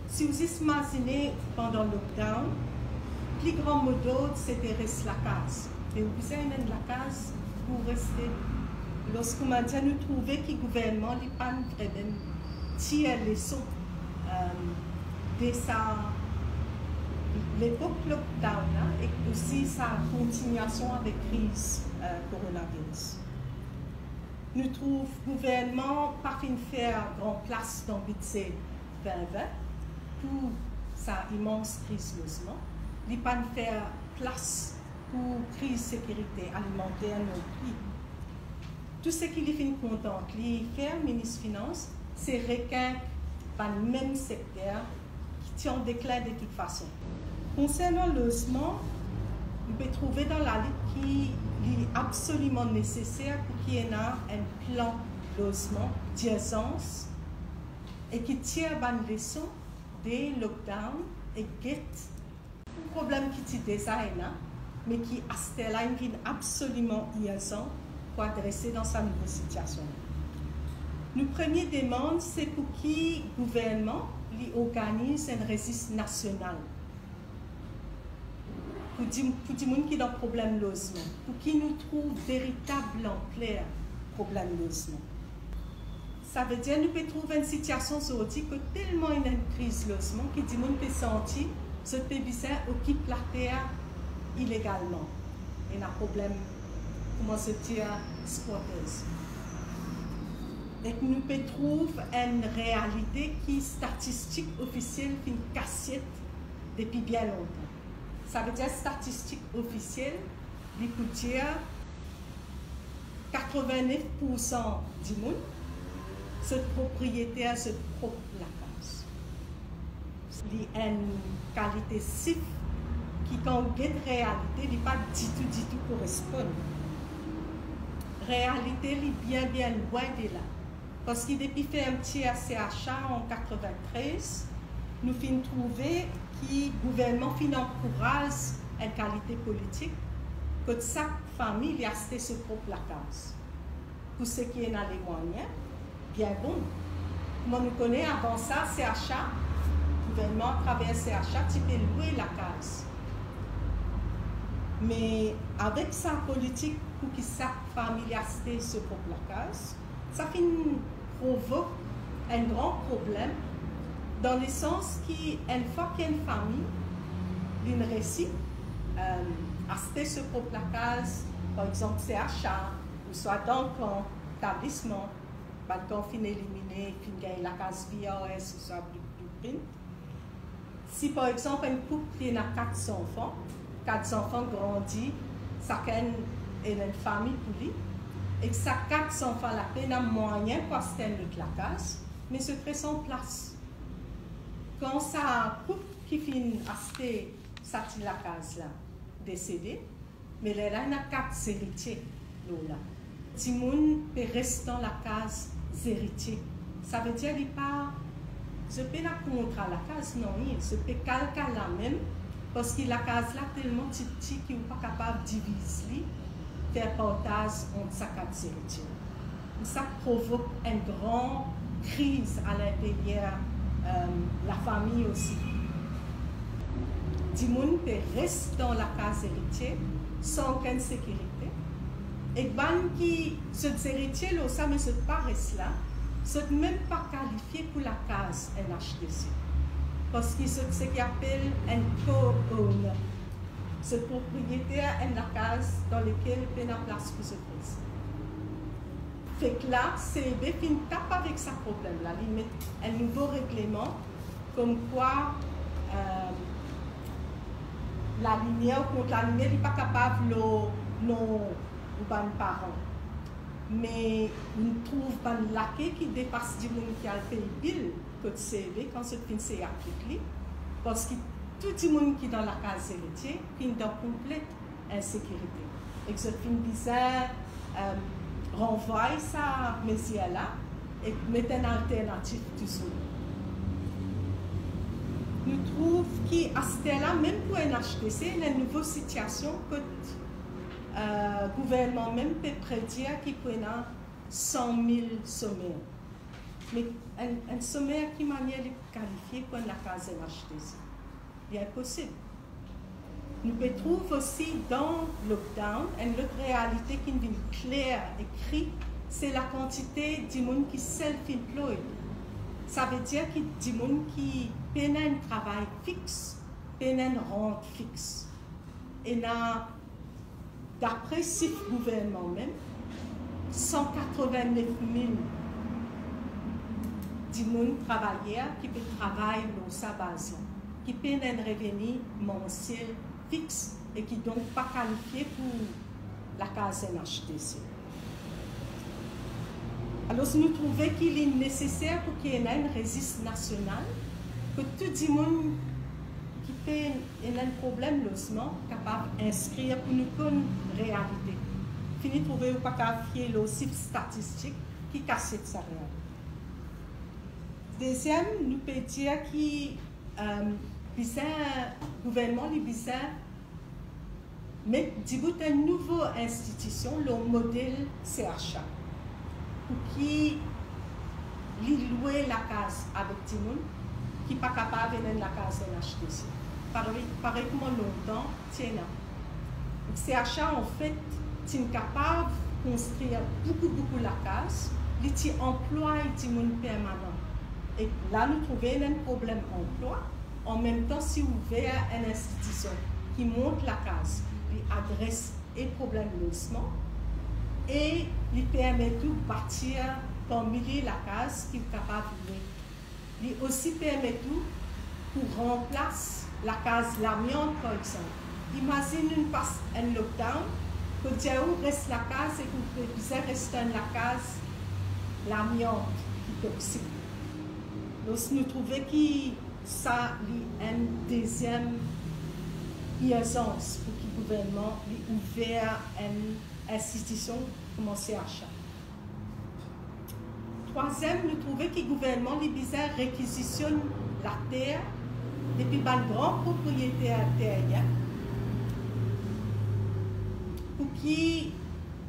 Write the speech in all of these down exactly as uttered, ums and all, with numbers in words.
Si ou zis mazine pandan lockdown, pli gran modord se de res lakaz. Me ou bizin ena enn lakaz pou reste. Lors koumadir nou trouve ki gouvernman li pa'nn vremem tir leson, eh, de sa lepok lockdown la, ek osi sa kontignasion avek kriz, eh, koronaviris. Nou trouv gouvernman pa finn fer gran plas dan bidze vin vin pou sa imans kriz lozman. Li pa'nn fer plas pou kriz sekirite alimanter non pli. Tou seki li finn kontant li fer, minis finans, se rekink bann mem sekter ki ti an deklin de tout fason. Konsernan lozman, nou pe trouve dan lalit ki li absoliman neseser pou ki ena enn plan lozman dirzans e ki tir bann leson de lockdown e get problem ki ti deza ena, me ki asterla inn vinn absoliman irzan pou adrese dan sa nouvo sitiasion. Nou premie demann se pou ki gouvernman li organiz enn rezis nasional pou di-, pou dimoun ki dan problem lozman, pou ki nou trouv veritab lanpler problem lozman. Savedir nou pe trouv enn sitiasion zordi kot telman ena enn kriz lozman ki dimoun pe santi zot pe bizin okip later ilegalman. Ena problem, kouma zot dir, squatters. Ek nou pe trouv enn realite ki statistik ofisiel finn kasiet depi bien lontan. Savedir statistik ofisiel, li pou dir katrevin-nef poursan dimoun, zot propriyeter zot prop lakaz. Li enn kalite sif ki, kan ou get realite, li pa ditou, ditou koresponn. Realite, li bien, bien lwin de la. Parski depi fermtir C H A an katrevin-trez, nou finn trouve ki gouvernman finn ankouraz enn kalite politik kot sak fami li aste so prop lakaz. Pou seki ena lemwayin, bien bon. Kouma nou kone, avan sa, C H A, gouvernman atraver C H A ti pe lwe lakaz. Me avek sa politik pou ki sak fami li aste so prop lakaz, sa finn provok enn gran problem, dan lesans ki enn fwa ki enn fami linn resi, eh, aste so prop lakaz, par exanp, C H A, ouswa dan kan, etablisman, bann kan finn elimine, finn gagn lakaz V R S ouswa Blue-, Blueprint. Si, par exanp, enn koup ki ena kat zanfan, kat zanfan grandi, sakenn ena enn fami pou li, ek sa kat zanfan la pena mwayin pou aste enn lot lakaz, me zot res an plas. Kan sa koup ki finn aste sa ti lakaz la desede, me lerla ena kat zeritie lor la. Dimoun pe res dan lakaz zeritie. Savedir li pa, zot pena kontra lakaz, nanye, zot pe kalkal lamem, parski lakaz la telman tipti ki ou pa kapav diviz li, fer partaz ant sa kat zeritie. Sa provok enn gran kriz alinteryer, eh, lafami osi. Dimoun pe res dan lakaz zeritie san okenn sekirite. Ek bann ki zot zeritie lor sa, me zot pa res la, zot mem pa kalifie pou lakaz enn H T C. Parski zot seki apel enn co-owner. Zot propriyeter enn lakaz dan lekel pena plas pou zot res. Fek la, C E B finn tap avek sa problem la, li met enn nouvo regleman, komkwa, eh, lalimier, ou kont lalimier, li pa kapav lor non ou bann paran. Me nou trouv bann lake ki depas dimoun ki al pey bil kot C E B kan zot finn sey aplik li, parski tou dimoun ki dan lakaz zeritie finn dan konplet insekirite. Ek zot finn bizin, eh, ranvway sa mezir la ek met enn alternatif touzour. Nou trouv ki asterla, mem pou enn H T C, ena enn nouvo sitiasion kot, eh, gouvernman mem pe predir ki pou ena san mil somer. Me enn, enn somer ki manier li kalifie pou enn lakaz N H T C? Li inposib. Nou pe trouv osi dan lockdown enn lot realite ki vinn kler e kri, se lakantite dimoun ki self-employed. Savedir ki dimoun ki pena enn travay fix, pena enn rant fix. Ena, dapre sif gouvernman mem, san katrovin-nef mil dimoun travayer ki pe travay lor sa baz la, ki pena enn reveni mansiel fix e ki donk pa kalifie pou lakaz N H T C. Alor, nou trouve ki li neseser pou ki ena enn rezis nasional, pou tou dimoun ki pe ena enn problem lozman kapav inskrir pou nou konn realite. Fini trouve ou pa kapav fie lor sif statistik ki kasiet sa realite. Deziem, nou pe dir ki, eh, bizin, gouvernman li bizin met dibout enn nouvo institision lor model C H A, pou ki li lwe lakaz avek dimoun ki pa kapav ena enn lakaz N H T C. Parey, parey kouma lontan ti ena. C H A, anfet, ti kapav konstrir boukou, boukou lakaz, li ti anplway dimoun permanan. E la, nou trouve ena enn problem anplwa, anmemtan si ouver enn institision ki mont lakaz, li adres e problem lozman, e li permet ou batir par milie lakaz ki ou kapav lwe. Li osi permet ou pou ranplas lakaz lamiant, par exanp. Imazinn ou pas enn lockdown, kot dir ou res lakaz e ki ou pe bizin res dan enn lakaz lamiant ki toksik. Donk, nou trouve ki sa li enn deziem irzans pou ki gouvernman li ouver enn institision kouma C H A. Trwaziem, nou trouve ki gouvernman li bizin rekizisionn later depi bann gran propriyeter terien, pou ki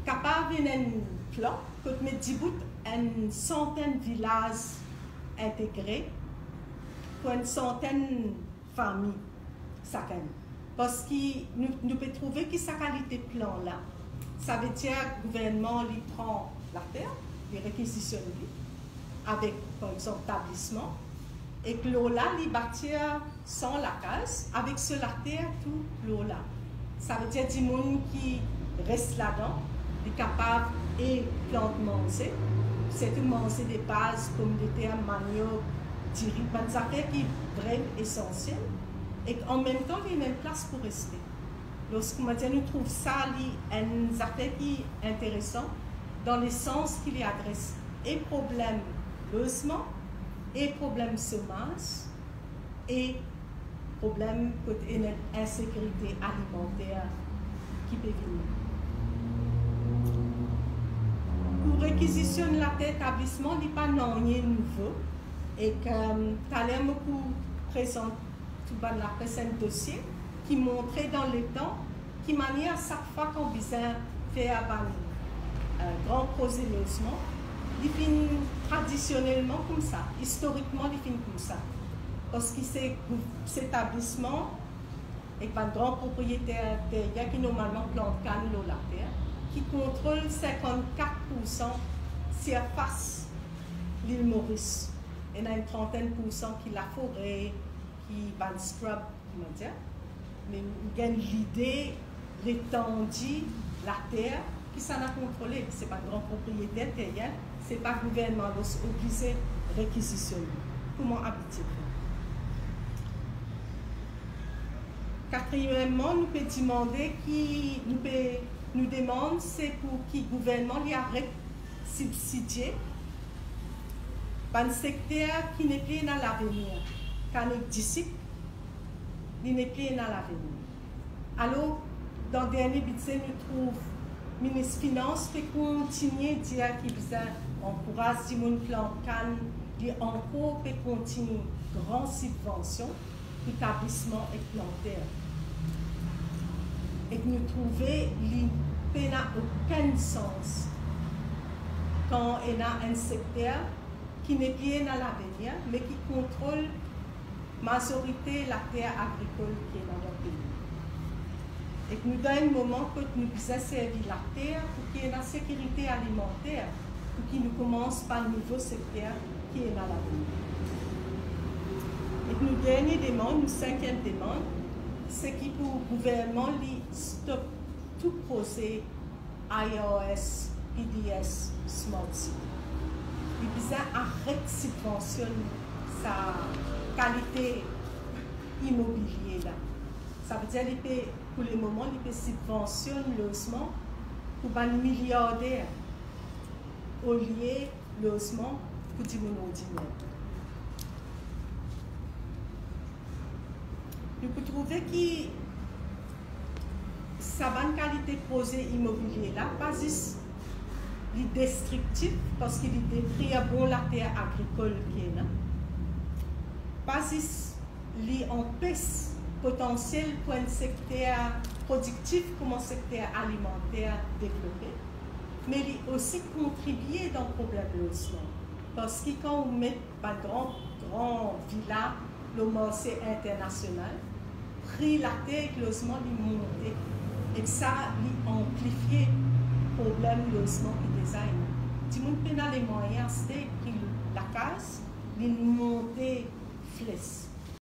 kapav ena enn plan kot met dibout enn santenn vilaz integre pou enn santenn fami sakenn. Parski nou, nou pe trouve ki sa kalite plan la, savedir gouvernman li pran later, li rekizisionn li avek, par exanp, tablisman, ek lor la li batir san lakaz, avek so later tou lor la. Savedir dimoun ki res ladan, li kapav e plant manze, sirtou manze de baz, pomdeter, maniok, diri, bann zafer ki vremem esansiel, ek anmemtan li ena enn plas pou reste. Lorski, kouma dir, nou trouv sa li enn zafer ki interesan, dan lesans ki li adres e problem lozman, e problem somaz, e problem kot ena enn insekirite alimanter ki pe vini. Pou rekizisionn later tablisman, li pa nanye nouvo, ek, eh, taler mo pou prezant tou bann lapres enn dosie ki montre dan letan ki manier sak fwa kan bizin fer bann, eh, gran proze lozman, li finn tradisionelman koumsa, istorikman li finn koumsa. Parski se gou-, se tablisman ek bann gran propriyeter terien ki normalman plant kann lor later, ki kontrol sinkannkat poursan sirfas Lil Moris. Ena enn trantenn poursan ki lafore, ki bann scrub, kouma dir, me ou gagn lide letandi later ki sa ena kontrole. Se pa gran propriyeter terien, se pa gouvernman, los oblize rekizisionn li, kouma abitie fer. Katriemman, nou pe dimande ki, nou pe, nou demann se pou ki gouvernman li aret sibsidie bann sekter ki nepli ena lavenir, kann ek disik, li nepli ena lavenir. Alor, dan dernie bidze, nou trouv Minis Finans pe kontigne dir ki bizin ankouraz dimoun plant kann, li ankor pe kontigne gran sibvansion pou tablisman ek planter. Ek nou trouve li pena okenn sans kan ena enn sekter ki nepli ena lavenir, me ki kontrol mazorite later agrikol ki ena dan pei. Ek nou dan enn moman kot nou bizin servi later pou ki ena sekirite alimanter, pou ki nou koumans par nouvo sekter ki ena lavenir. Ek nou dernie demann, nou sinkiem demann, se ki pou gouvernman li stop tou proze I R S, P D S, Smart City. Li bizin aret sibvansionn sa kalite imobilie la. Savedir li pe, pou lemoman, li pe sibvansionn lozman pou bann miliarder, olie lozman pou dimoun ordiner. Nou pou trouve ki sa bann kalite proze imobilie la, pa zis li destriktif, parski li detrir bon later agrikol ki ena, pa zis li anpes potansiel pou enn sekter prodiktif kouma sekter alimanter devlope, me li osi kontribie dan problem lozman. Parski kan ou met bann gran, gran vila lor marse internasional, pri later ek lozman li monte, ek sa li anplifie problem lozman ki deza ena. Dimoun pena lemwayin aste pri lakaz, li monte fles.